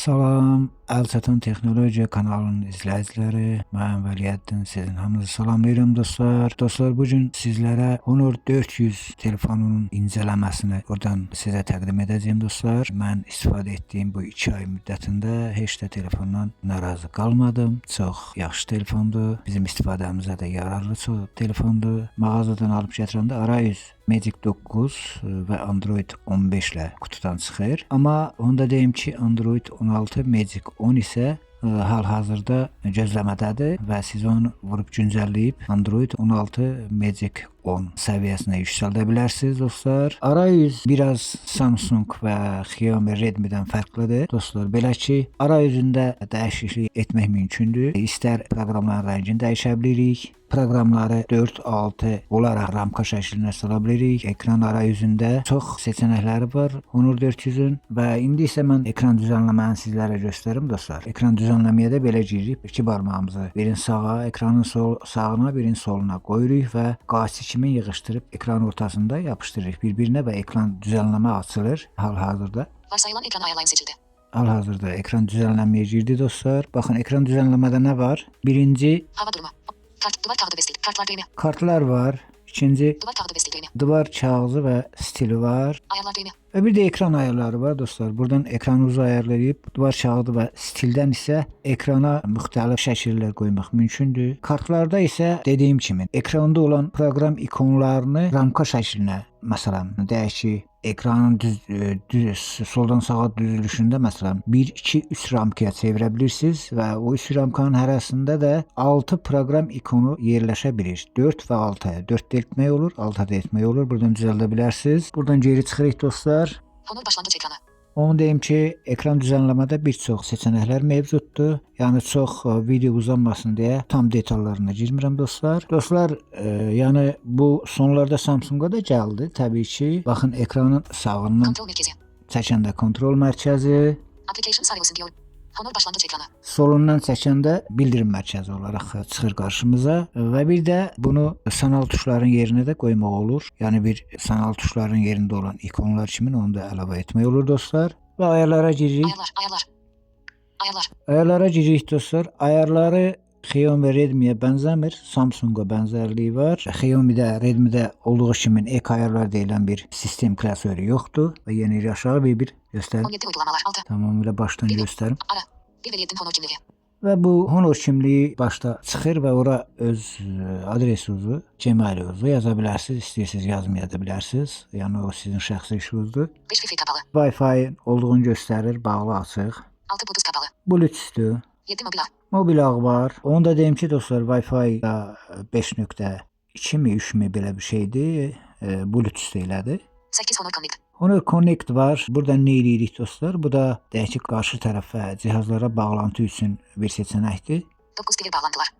Salam, Əl Çatan Texnologiya kanalının izləyiciləri. Mən Vəliəddin, sizin hamınızı salamlayıram dostlar. Dostlar, bu gün sizlərə Honor 400 telefonunun incələməsini buradan sizə təqdim edəcəyim dostlar. Mən istifadə etdiyim bu 2 ay müddətində heç də telefondan narazı qalmadım. Çox yaxşı telefondur. Bizim istifadəmizə də yararlı çox telefondur. Mağazadan alıb gətirəndə arayüz Magic 9 və Android 15 ilə qutudan çıxır. Amma onu da deyim ki, Android 16 Magic 10 isə hal-hazırda gözləmədədir və siz onu vurub güncəlləyib Android 16 Magic 10 səviyyəsinə yüksəldə bilərsiniz dostlar. Arayüz biraz Samsung və Xiaomi Redmi-dən fərqlidir dostlar. Belə ki, arayüzündə dəyişiklik etmək mümkündür. İstər proqramların rəngini dəyişə bilirik. Proqramları 4, 6 olaraq ramka şəklinə sala bilirik. Ekran arayüzündə çox seçənəkləri var Honor 400-ün və indi isə mən ekran düzənləməni sizlərə göstərim dostlar. Ekran düzənləməyə də belə giririk. İki barmağımızı birin sağa, ekranın sol sağına, birin soluna qoyuruq və qayçı kimi yığışdırıb ekranın ortasında yapışdırırıq bir-birinə və ekran düzənləmə açılır hal-hazırda. Varsayılan ekranı ayarlayın seçildi. Hal-hazırda ekran düzənləməyə girdi dostlar. Baxın, ekran düzənləmədə nə var? Birinci Hava durumu. Kart, duvar kağıdı ve stil. Kartlar düğme. Kartlar var. İkinci Duvar kağıdı ve stil düğme. Divar kağızı və stili var. Ayarlar düğme. Və bir də ekran ayarları var dostlar. Buradan ekranınızı ayarlayıb divar kağıdı və stildən isə ekrana müxtəlif şəkillər qoymaq mümkündür. Kartlarda isə dediyim kimi ekranda olan proqram ikonlarını ramka şəklinə, məsələn, deyək ki, ekranın düz soldan sağa düzülüşündə məsələn 1 2 3 ramkaya çevirə bilirsiniz və o 3 ramkanın hərəsində də 6 proqram ikonu yerləşə bilir. 4 və 6. 4 də etmək olur, 6 da etmək olur. Buradan düzəldə bilərsiniz. Buradan geri çıxırıq dostlar. Honor başlangıç ekranı. Onu deyim ki, ekran düzənləmədə bir çox seçənəklər mövcuddur. Yəni çox video uzanmasın deyə tam detallarına girmirəm dostlar. Dostlar, yəni bu sonlarda Samsung-a da gəldi təbii ki. Baxın, ekranın sağından Kontrol merkezi. çəkəndə kontrol mərkəzi, Application sayılsın diyor. Honor başlangıç ekranı. Solundan çəkəndə bildirim mərkəzi olaraq çıxır qarşımıza və bir də bunu sanal tuşların yerinə də qoymaq olur. Yəni bir sanal tuşların yerində olan ikonlar kimi onu da əlavə etmək olur dostlar. Və ayarlara giririk. Ayarlar. Ayarlar. Ayarlar. Ayarlara giririk dostlar. Ayarları Xiaomi Redmi-yə bənzəmir. Samsung-a bənzərliyi var. Xiaomi-də, Redmi-də olduğu kimi ek ayarlar deyilən bir sistem klasörü yoxdur. Və yenirik aşağı bir-bir göstərim. 17 uygulamalar. 6. Tamamilə başdan Bir. göstərim. Ara. 1 Veliyeddin Honor kimliği. Və bu Honor kimliyi başda çıxır və ora öz adresinizi, Gmail-inizi yaza bilərsiniz. İstəyirsiniz yazmaya da bilərsiniz. Yəni o sizin şəxsi işinizdir. 5 Wi-Fi kapalı. Wi-Fi olduğunu göstərir, bağlı açıq. 6 Bluetooth kapalı. Bluetooth-dur. 7 mobil ağ. Mobil ağ var. Onu da deyim ki, dostlar, Wi-Fi 5.2 mi, 3 mi belə bir şeydir. Bluetooth elədir. 8 Honor Connect. Honor Connect var. Burada nə eləyirik dostlar? Bu da deyək ki, qarşı tərəfə cihazlara bağlantı üçün bir seçənəkdir. 9 diğer bağlantılar.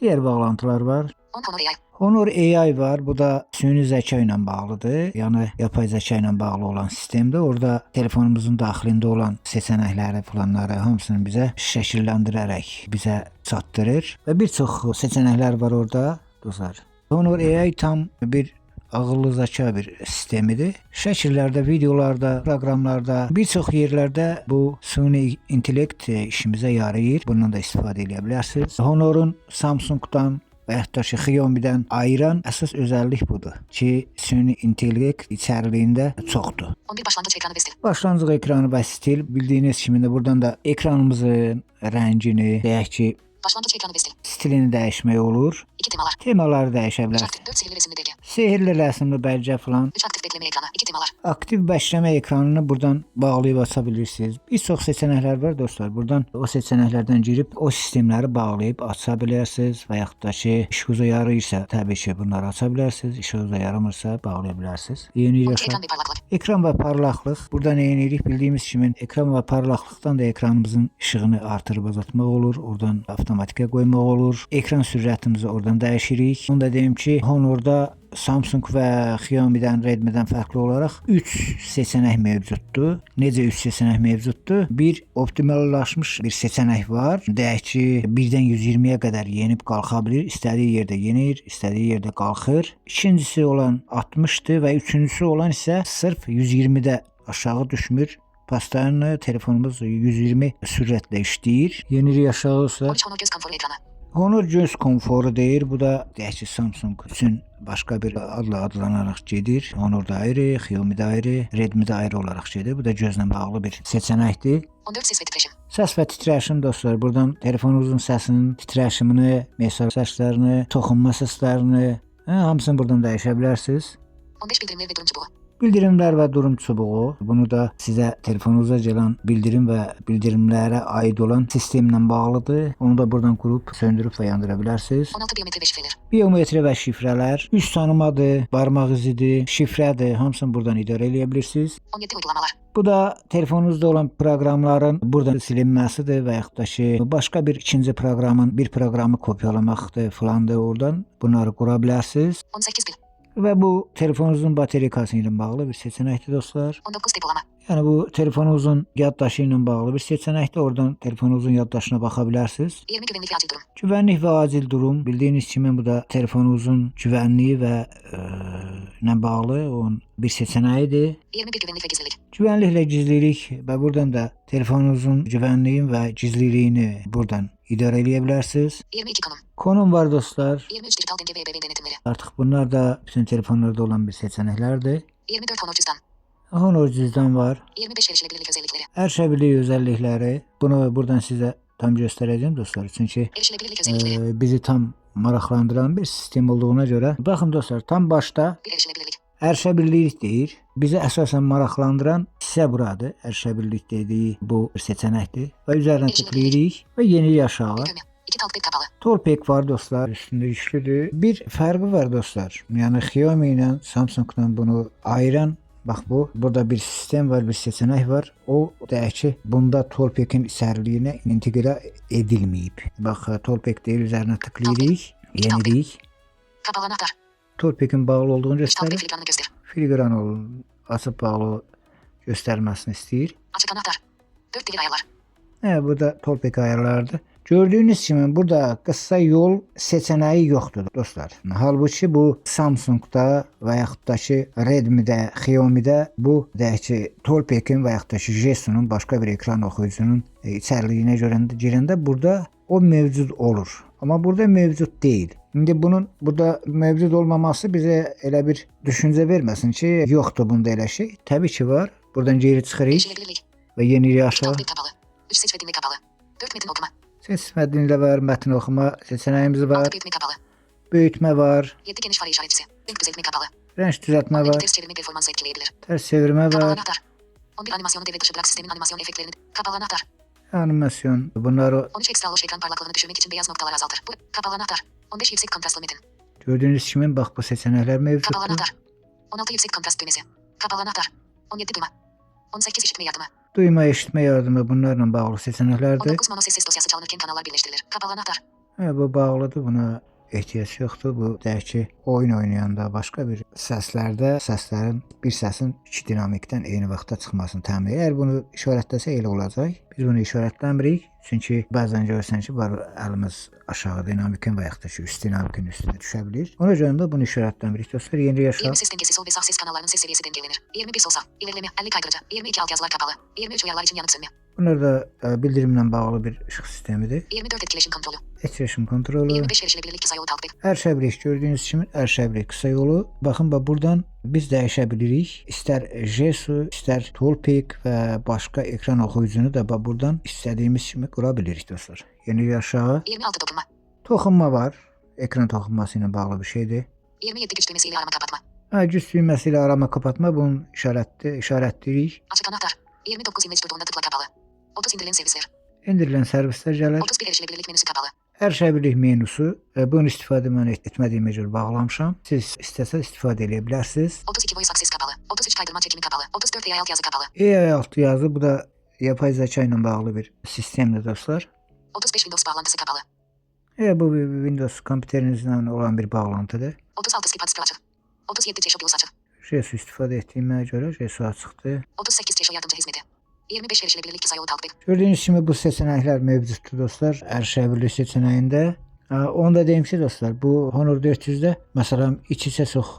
Digər bağlantılar var. 10 Honor AI. Honor AI var. Bu da süni zəka ilə bağlıdır. Yəni yapay zəka ilə bağlı olan sistemdir. Orada telefonumuzun daxilində olan seçənəkləri, planları hamısını bizə şəkilləndirərək bizə çatdırır və bir çox seçənəklər var orada dostlar. Honor AI tam bir ağıllı zəka bir sistemidir. Şəkillərdə, videolarda, proqramlarda, bir çox yerlərdə bu süni intellekt işimizə yarayır. Bundan da istifadə edə bilərsiniz. Honorun Samsung-dan və hətta ki Xiaomi-dən ayıran əsas özəllik budur ki, süni intellekt içəriliyində çoxdur. 11 başlangıç ekranı ve stil. Başlanğıc ekranı və stil bildiyiniz kimi də buradan da ekranımızın rəngini, deyək ki, Başlangıç ekranı ve stil. stilini dəyişmək olur. 2 temalar. Temaları dəyişə 3 bilərsiniz. aktif 4 sihirli resimli belge. Sehirli rəsmli bəlgə falan. 3 aktif bekleme ekranı. 2 temalar. Aktiv bəşləmə ekranını buradan bağlayıb aça bilirsiniz. Bir çox seçənəklər var dostlar. Buradan o seçənəklərdən girib o sistemləri bağlayıb aça bilərsiniz və yaxud da ki, işinizə yarayırsa təbii ki, bunları aça bilərsiniz. İşinizə yaramırsa bağlaya bilərsiniz. Yeni 12 yaşa ekran ve parlaklık. Ekran və parlaqlıq. Burada nə edirik? Bildiyimiz kimi ekran və parlaqlıqdan da ekranımızın işığını artırıb azaltmaq olur. Oradan avtomatikə qoymaq olur. Ekran sürətimizi oradan dəyişirik. Onu da deyim ki, Honorda Samsung və Xiaomi-dən, Redmi-dən fərqli olaraq 3 seçənək mövcuddur. Necə 3 seçənək mövcuddur? Bir optimallaşmış bir seçənək var. Deyək ki, 1-dən 120-yə qədər yenib qalxa bilir. İstədiyi yerdə yenir, istədiyi yerdə qalxır. İkincisi olan 60-dır və üçüncüsü olan isə sırf 120-də aşağı düşmür. Постоянно telefonumuz 120 sürətlə işləyir. Yenilik aşağı dostlar. 13 Honor göz konforu ekranı. Honor göz konforu deyir. Bu da deyək ki, Samsung üçün başqa bir adla adlanaraq gedir. Honor da ayrı, Xiaomi də ayrı, Redmi də ayrı olaraq gedir. Bu da gözlə bağlı bir seçənəkdir. 14 ses ve titreşim. Səs və titrəşim dostlar, buradan telefonunuzun səsinin titrəşimini, mesaj səslərini, toxunma səslərini, hamısını buradan dəyişə bilərsiniz. 15 bildirimler ve durum çubuğu. Bildirimlər və durum çubuğu. Bunu da sizə telefonunuza gələn bildirim və bildirimlərə aid olan sistemlə bağlıdır. Onu da buradan qurub söndürüb və yandıra bilərsiniz. 16 biyometri ve şifreler. Biometri və şifrələr, üz tanımadır, barmaq izidir, şifrədir, hamısını buradan idarə eləyə bilirsiniz. 17 uygulamalar. Bu da telefonunuzda olan proqramların buradan silinməsidir və yaxud da ki, başqa bir ikinci proqramın bir proqramı kopyalamaqdır filandır oradan. Bunları qura bilərsiniz. 18 bil. Və bu telefonunuzun baterikası ilə bağlı bir seçənəkdir dostlar. 19 depolama. Yəni bu telefonunuzun yaddaşı ilə bağlı bir seçənəkdir. Oradan telefonunuzun yaddaşına baxa bilərsiniz. 20 güvenlik ve acil durum. Güvənlik və acil durum bildiyiniz kimi bu da telefonunuzun güvənliyi və ilə bağlı onun bir seçənəyidir. 21 güvenlik ve gizlilik. Güvənliklə gizlilik və buradan da telefonunuzun güvənliyin və gizliliyini buradan idarə eləyə bilərsiniz. 22 konum. Konum var dostlar. 23 dijital denge ve ebeveyn denetimleri. Artıq bunlar da bütün telefonlarda olan bir seçənəklərdir. 24 Honor cüzdan. Honor cüzdan var. 25 erişilebilirlik özellikleri. Erişebilirlik özellikleri. Bunu buradan sizə tam göstərəcəm dostlar. Çünki Erişilebilirlik özellikleri. bizi tam maraqlandıran bir sistem olduğuna görə. Baxın dostlar, tam başda 1 erişilebilirlik. erişebilirlik deyir. Bizi əsasən maraqlandıran hissə buradır. Erişebilirlik dediyi bu seçənəkdir. Və üzərinə tıklayırıq və yenilik aşağı. Bir düğme. 2 talkback kapalı. Talkback var dostlar, üstündə yüklüdür. Bir fərqi var dostlar. Yəni Xiaomi ilə Samsung-la bunu ayıran bax bu. Burada bir sistem var, bir seçənək var. O deyək ki, bunda Talkback-in içəriliyinə inteqrə edilməyib. Bax, Talkback deyir, üzərinə tıklayırıq, yenilik. Kapalı anahtar. Talkback-in bağlı olduğunu 3 talkback göstərir. filigranını göster. Filigran olun, açıb bağlı göstərməsini istəyir. Açık anahtar. 4 dil ayarlar. Hə, burada Talkback ayarlardır. Gördüyünüz kimi burada qısa yol seçənəyi yoxdur dostlar. Halbuki bu Samsung-da və yaxud da ki Redmi-də, Xiaomi-də bu deyək ki Talkback-in və yaxud da ki Jetson-un başqa bir ekran oxuyucunun içəriliyinə görə girəndə burada o mövcud olur. Amma burada mövcud deyil. İndi bunun burada mövcud olmaması bizə elə bir düşüncə verməsin ki, yoxdur bunda elə şey. Təbii ki var. Buradan geri çıxırıq Erişilebilirlik. və yenilik 2 aşağı. talkback kapalı. 3 seç ve dinle kapalı. 4 metin okuma. Seçmə dinlə var, mətn oxuma seçənəyimiz var, 6 büyütme kapalı. böyütmə var, 7 geniş fare işaretçisi. Renk düzeltme kapalı. rəng düzəltmə 12 var, ters çevirme performansı etkileyebilir. tərs çevirmə Kapalı var, anahtar. 11 animasyonu devre dışı bırak sistemin animasyon efektlerini. Kapalı anahtar. animasyon. Bunları 13 ekstra loş ekran parlaklığını düşürmek için beyaz noktalar azaltır. Bu kapalı anahtar. 15 yüksek kontrastlı metin. gördüyünüz kimi bax bu seçənəklər Kapalı mövcuddur. anahtar. 16 yüksek kontrast düğmesi. Kapalı anahtar. 17 duyma. 18 işitme yardımı. Duyma, eşitmə yardımı bunlarla bağlı seçənəklərdir. 19 mono ses ses dosyası çalınırken kanallar birleştirilir. Kapalı anahtar. Hə, bu bağlıdır, buna ehtiyac yoxdur. Bu deyək ki, oyun oynayanda başqa bir səslərdə səslərin bir səsin iki dinamikdən eyni vaxtda çıxmasını təmin edir. Əgər bunu işarətləsə elə olacaq. Biz bunu işarətləmirik, çünki bəzən görürsən ki, var əlimiz aşağı dinamikin və yaxud da ki, üst dinamikin üstünə düşə bilir. Ona görə də bunu işarətləmirik dostlar. Yeni yaşa. 20 ses dengesi sol ve sağ ses kanallarının ses seviyesi dengelenir. 21 sol sağ. İlerleme 50 kaydırıcı. 22 altyazılar kapalı. 23 uyarılar için yanıp sönme. Bunlar da bildirimlə bağlı bir işıq sistemidir. 24 etkileşim kontrolü. Etkileşim kontrolü. 25 erişilebilirlik kısa yolu talkback. Erişəbilirik. Gördüyünüz kimi erişəbilirik qısa yolu. Baxın bax buradan biz dəyişə bilirik. İstər Jesu, istər Talkback və başqa ekran oxuyucunu da bax buradan istədiyimiz kimi qura bilirik dostlar. Yeni aşağı 26 dokunma. toxunma var. Ekran toxunması ilə bağlı bir şeydir. 27 güç düğmesi ile arama kapatma. Hə, güc düyməsi ilə arama kapatma bunun işarətdir, işarətləyirik. Açık anahtar. 29 imleç durduğunda tıkla kapalı. 30 indirilen servisler. Endirilən servislər gəlir. 31 erişilebilirlik menüsü kapalı. Erişəbilirlik menusu. Bunu istifadə mən etmədiyimə görə bağlamışam. Siz istəsəz istifadə eləyə bilərsiniz. 32 voice access kapalı. 33 kaydırma çekimi kapalı. 34 AI altyazı kapalı. AI altı yazı bu da yapay zeka ilə bağlı bir sistemdir dostlar. 35 Windows bağlantısı kapalı. Bu bir Windows kompüterinizlə olan bir bağlantıdır. 36 skip ads açık. 37 Ceşo Plus açık. Jesu istifadə etdiyimə görə Jesu açıqdır. 38 Ceşo yardımcı hizmeti. 25 erişilebilirlik kısa yolu talkback. Gördüyünüz kimi bu seçənəklər mövcuddur dostlar. Erişəbilirlik seçənəyində. Onu da deyim ki dostlar, bu Honor 400-də məsələn iç-içə çox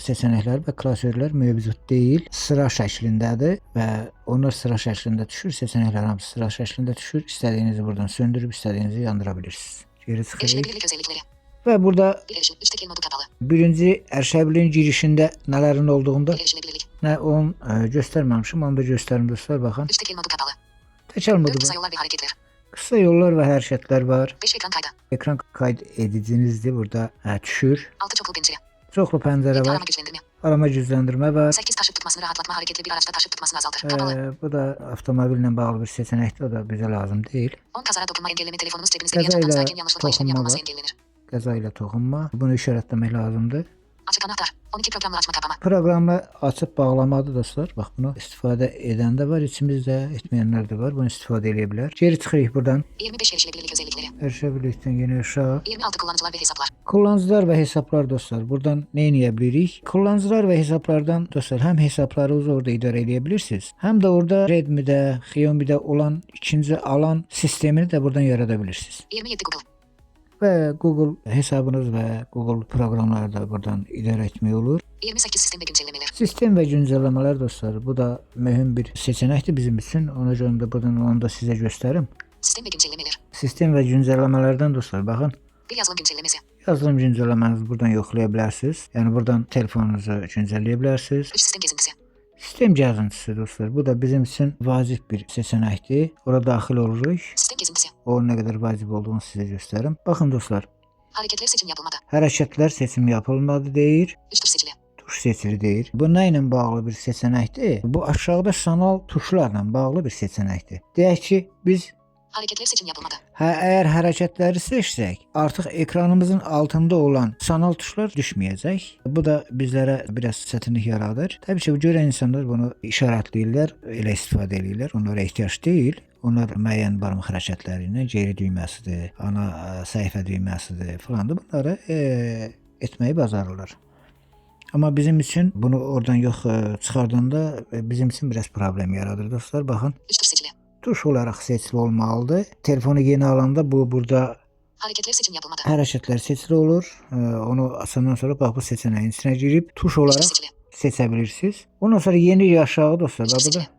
seçənəklər və klasörlər mövcud deyil. Sıra şəklindədir və onlar sıra şəklində düşür. Seçənəklər hamısı sıra şəklində düşür. İstədiyinizi buradan söndürüb, istədiyinizi yandıra bilirsiniz. Geri çıxırıq. Erişilebilirlik özellikleri. Və burada 1 erişim. 3 tekil modu kapalı. birinci erişebilirliğin girişində nələrin olduğunu da 1 erişilebilirlik. nə onu göstərməmişim, onu da göstərim dostlar, baxın. 3 tekil modu kapalı. Təkər modu 4 kısa var. yollar ve hareketler. Qısa yollar və hərəkətlər var. 5 ekran kaydı. Ekran qayd edicinizdir burada düşür. 6 çoklu pencere. Çoxlu pəncərə 7 var. arama güçlendirme. Arama gücləndirmə var. 8 taşıt tutmasını rahatlatma hareketli bir araçta taşıt tutmasını azaltır. Kapalı. Bu da avtomobillə bağlı bir seçənəkdir. O da bizə lazım deyil. 10 kazara dokunma engelleme telefonunuz cebinizde veya Kazayla çantanızdayken yanlışlıkla işlem dokunma yapılması var. engellenir. Qəza ilə toxunma. Bunu işarətləmək lazımdır. Açık anahtar. 12 programlı açma kapama. Proqramı açıb bağlamadır dostlar. Bax bunu istifadə edən də var, içimizdə etməyənlər də var. Bunu istifadə eləyə bilər. Geri çıxırıq buradan. 25 erişilebilirlik özellikleri. Erişə birlikdən yenə aşağı. 26 kullanıcılar ve hesaplar. Kullanıcılar və hesablar dostlar. Buradan nə edə bilirik? Kullanıcılar və hesablardan dostlar həm hesablarınızı orada idarə edə bilirsiniz, həm də orada Redmi-də, Xiaomi-də olan ikinci alan sistemini də buradan yarada bilirsiniz. 27 Google. Və Google hesabınız və Google proqramları da buradan idarə etmək olur. 28 sistem ve güncellemeler. Sistem və güncəlləmələr dostlar, bu da mühüm bir seçənəkdir bizim üçün. Ona görə də buradan onu da sizə göstərim. Sistem ve güncellemeler. Sistem və güncəlləmələrdən dostlar, baxın. Bir yazılım güncellemesi. Yazılım güncəlləmənizi buradan yoxlaya bilərsiniz. Yəni buradan telefonunuzu güncəlləyə bilərsiniz. 3 sistem gezintisi. Sistem gəzintisi dostlar, bu da bizim üçün vacib bir seçənəkdir. Ora daxil oluruq. Sistem gezintisi. O nə qədər vacib olduğunu sizə göstərim. Baxın dostlar, Hareketler seçim yapılmadı. hərəkətlər seçim yapılmadı deyir. 3 tuş seçili. Tuş seçili deyir. Bu nə ilə bağlı bir seçənəkdir? Bu aşağıda sanal tuşlarla bağlı bir seçənəkdir. Deyək ki, biz Hareketler seçim yapılmadı. Əgər hərəkətləri seçsək, artıq ekranımızın altında olan sanal tuşlar düşməyəcək. Bu da bizlərə biraz çətinlik yaradır. Təbii ki, bu görən insanlar bunu işarətləyirlər, elə istifadə eləyirlər. Onlara ehtiyac deyil. Onlar müəyyən barmaq hərəkətləri ilə geri düyməsidir, ana səhifə düyməsidir filandır. Bunları etməyi bacarırlar. Amma bizim üçün bunu oradan yox çıxardanda bizim üçün biraz problem yaradır dostlar. Baxın, 3 tuş seçili. tuş olaraq seçili olmalıdır. Telefonu yeni alanda bu burada Hareketler seçim yapılmadı. hərəkətlər seçili olur. Onu açandan sonra bax bu seçənəyin içinə girib tuş 3 tuş olaraq seçili. seçə bilirsiniz. Ondan sonra yeni aşağı dostlar, 3 bax tuş burada seçili.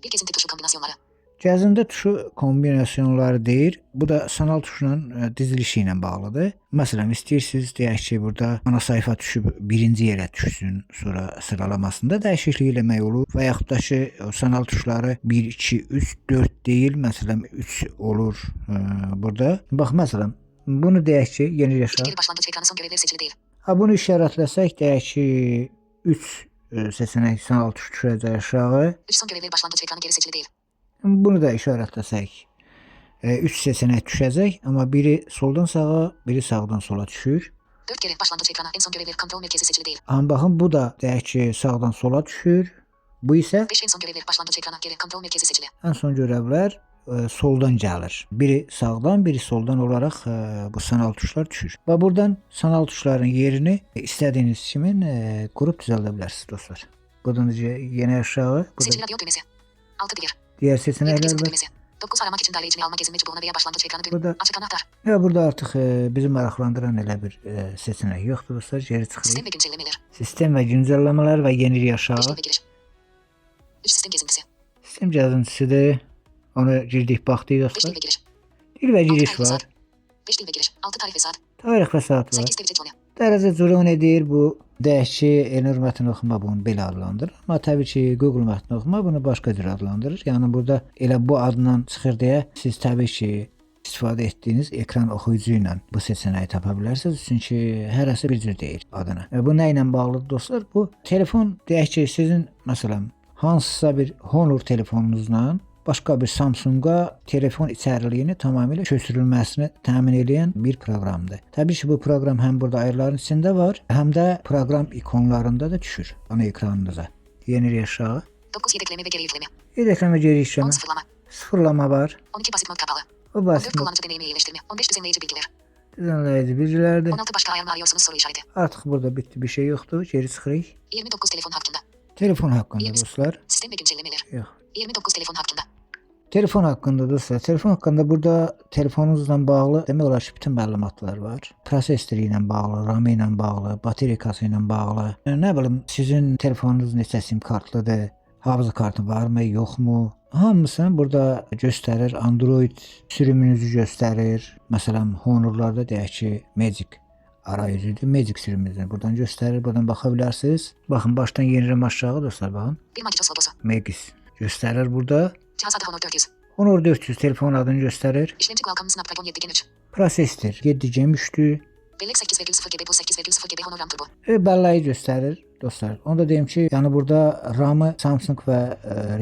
Bir gezinti tuşu kombinasyonları. gəzintə tuşu kombinasyonları deyir. Bu da sanal tuşla dizilişi ilə bağlıdır. Məsələn, istəyirsiniz deyək ki, burada ana səhifə tuşu birinci yerə düşsün, sonra sıralamasında dəyişiklik eləmək olur və yaxud da ki, o sanal tuşları 1 2 3 4 deyil, məsələn 3 olur burada. Bax məsələn, bunu deyək ki, yeni 2 yaşa. geri başlangıç ekranı son görevler seçili değil. Ha bunu işarətlesək deyək ki, 3 seçənək sanal tuş düşəcək aşağı. 3 son görevler başlangıç ekranı geri seçili değil. Bunu da işarətlesək 3 seçənək düşəcək, amma biri soldan sağa, biri sağdan sola düşür. 4 geri başlangıç ekranı en son görevler kontrol merkezi seçili değil. Amma baxın bu da deyək ki, sağdan sola düşür. Bu isə 5 en son görevler başlangıç ekranı geri kontrol merkezi seçili. ən son görevlər soldan gəlir. Biri sağdan, biri soldan olaraq bu sanal tuşlar düşür. Və buradan sanal tuşların yerini istədiyiniz kimi qurub düzəldə bilərsiniz dostlar. Buradan da yenə aşağı, burada Seçili radyo düğmesi. 6 diğer. digər 7 seçənəklər gezinti var. düğmesi. 9 aramak için daire içine alma gezinme çubuğuna veya başlangıç ekranı düğmesi. Burada Açık anahtar. ya burada artıq bizi maraqlandıran elə bir seçənək yoxdur dostlar. Geri çıxırıq. Sistem ve güncellemeler. Sistem və güncəlləmələr və yeni 5 aşağı. dil ve giriş. 3 sistem gezintisi. Sistem gəzintisidir. Ona girdik, baxdıq 5 dostlar. dil ve giriş. Dil və 6 giriş tarih ve var. saat. 5 dil ve giriş. 6 tarih ve saat. Tarix və saat var. 8 derece cone. Dərəcə cürə deyir bu deyək ki, Elnur mətn oxuma bunu belə adlandırır. Amma təbii ki, Google mətn oxuma bunu başqa cür adlandırır. Yəni burada elə bu adla çıxır deyə siz təbii ki, istifadə etdiyiniz ekran oxuyucu ilə bu seçənəyi tapa bilərsiniz. Çünki hərəsi bir cür deyir adını. Bu nə ilə bağlıdır dostlar? Bu telefon deyək ki, sizin məsələn hansısa bir Honor telefonunuzla başqa bir Samsung-a telefon içəriliyini tamamilə köçürülməsini təmin edən bir proqramdır. Təbii ki, bu proqram həm burada ayarların içində var, həm də proqram ikonlarında da düşür ana ekranınıza. Yeni aşağı. 9 yedekleme ve geri yükleme. Yedekleme, geri 10 yükleme, sıfırlama. sıfırlama var. 12 basit mod kapalı. O 14 basit kullanıcı deneyimi iyileştirme. 15 düzenleyici bilgiler. düzenleyici bilgilerdir. 16 başka ayar mı arıyorsunuz soru işareti. Artıq burada bitdi, bir şey yoxdur. Geri çıxırıq. 29 telefon hakkında. Telefon haqqında 20 dostlar. Sistem ve güncellemeler. Yox. 29 telefon hakkında. Telefon haqqında dostlar, telefon haqqında burada telefonunuzla bağlı demək olar ki, bütün məlumatlar var. Prosesori ilə bağlı, RAM ilə bağlı, baterikası ilə bağlı. Nə bilim, sizin telefonunuz neçə sim kartlıdır, hafıza kartı varmı, yoxmu? Hamısını burada göstərir. Android sürümünüzü göstərir. Məsələn, Honor'larda deyək ki, Magic arayüzüdür. Magic sürümünüzü buradan göstərir. Buradan baxa bilərsiniz. Baxın, başdan yenirəm aşağı dostlar, baxın. Bir Magicos logosu. Magic göstərir burada. Cihaz adı Honor 400. Honor 400 telefon adını göstərir. İşlemci Qualcomm Snapdragon 7 Gen 3. Prosesor 7 Gen 3-dür. Bellek 8,0 GB plus 8,0 GB Honor RAM Turbo. Bəlləyi göstərir dostlar. Onu da deyim ki, yəni burada RAM-ı Samsung və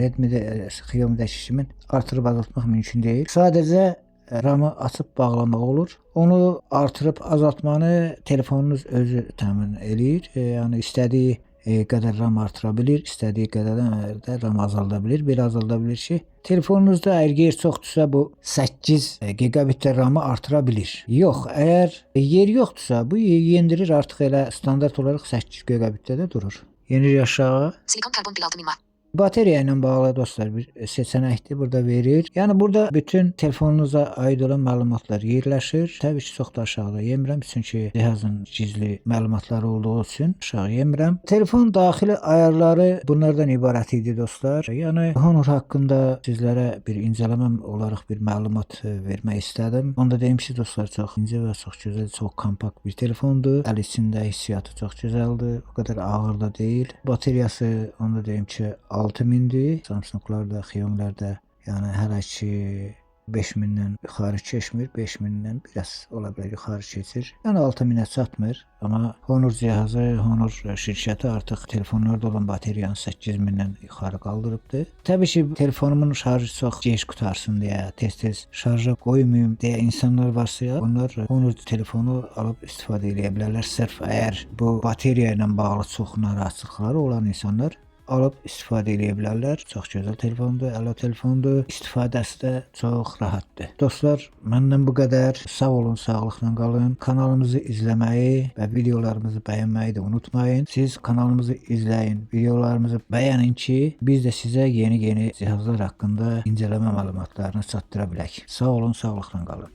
Redmi-də, Xiaomi-dəki kimi artırıb azaltmaq mümkün deyil. Sadəcə RAM-ı açıb bağlamaq olur. Onu artırıb azaltmanı telefonunuz özü təmin eləyir. Yəni istədiyi qədər RAM artıra bilir, istədiyi qədər də RAM azalda bilir. Belə azalda bilir ki, telefonunuzda əgər yer çoxdursa bu 8 gigabitdə RAM-ı artıra bilir. Yox, əgər yer yoxdursa bu yendirir, artıq elə standart olaraq 8 gigabitdə də durur. Yenirik aşağı. Silikon karbon pil 6000 mAh. Bateriya ilə bağlı dostlar bir seçənəkdir burada verir. Yəni burada bütün telefonunuza aid olan məlumatlar yerləşir. Təbii ki, çox da aşağıda yemirəm, çünki cihazın gizli məlumatları olduğu üçün aşağı yemirəm. Telefon daxili ayarları bunlardan ibarət idi dostlar. Yəni Honor haqqında sizlərə bir incələməm olaraq bir məlumat vermək istədim. Onu da deyim ki, dostlar, çox incə və çox gözəl, çox kompakt bir telefondur. Əl içində hissiyatı çox gözəldir. O qədər ağır da deyil. Bateriyası, onu da deyim ki, 6000-dir. Samsunglarda, Xiaomi'lərdə yəni hələ ki 5000-dən yuxarı keçmir, 5000-dən biraz ola bilər yuxarı keçir. Yəni 6000-ə çatmır, amma Honor cihazı, Honor şirkəti artıq telefonlarda olan bateriyanı 8000-dən yuxarı qaldırıbdır. Təbii ki, telefonumun şarjı çox gec qutarsın deyə, tez-tez şarja qoymayım deyə insanlar varsa, onlar Honor telefonu alıb istifadə edə bilərlər. Sırf əgər bu bateriya ilə bağlı çox narahatlıqları olan insanlar alıb istifadə edə bilərlər. Çox gözəl telefondur, əla telefondur. İstifadəsi də çox rahatdır. Dostlar, məndən bu qədər. Sağ olun, sağlıqla qalın. Kanalımızı izləməyi və videolarımızı bəyənməyi də unutmayın. Siz kanalımızı izləyin, videolarımızı bəyənin ki, biz də sizə yeni-yeni cihazlar haqqında incələmə məlumatlarını çatdıra bilək. Sağ olun, sağlıqla qalın.